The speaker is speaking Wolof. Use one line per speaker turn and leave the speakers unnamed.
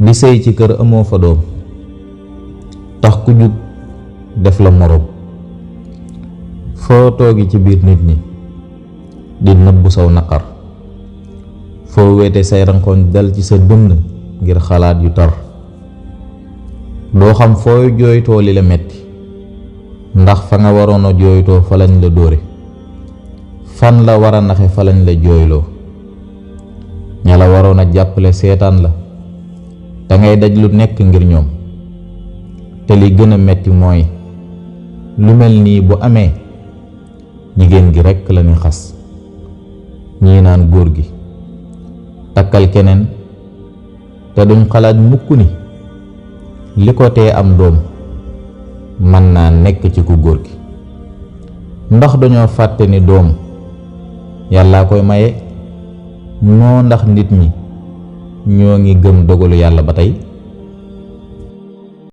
di sëy ci kër amoo fa doom tax ku jug def la moroom foo toogi ci biir nit ñi di nëbbu saw naqar foo wéete say rankoñ dal ci sa dënn ngir xalaat yu tar doo xam fooy jooytoo li la metti ndax fa nga waroon a jooytoo fa lañ la dóore fan la war a naxe fa lañ la jooyloo ña la waroon a jàppale seetaan la te ngay daj lu nekk ngir ñoom te li gën a metti mooy lu mel nii bu amee jigéen gi rekk lañuy xas ñii naan góor gi takkal keneen te duñ xalaat mukk ni li ko tee am doom mën naa nekk ci ku góor gi ndax dañoo fàtte ni doom yàllaa koy maye moo ndax nit ñi ñoo ngi gëm dogalu yàlla ba tey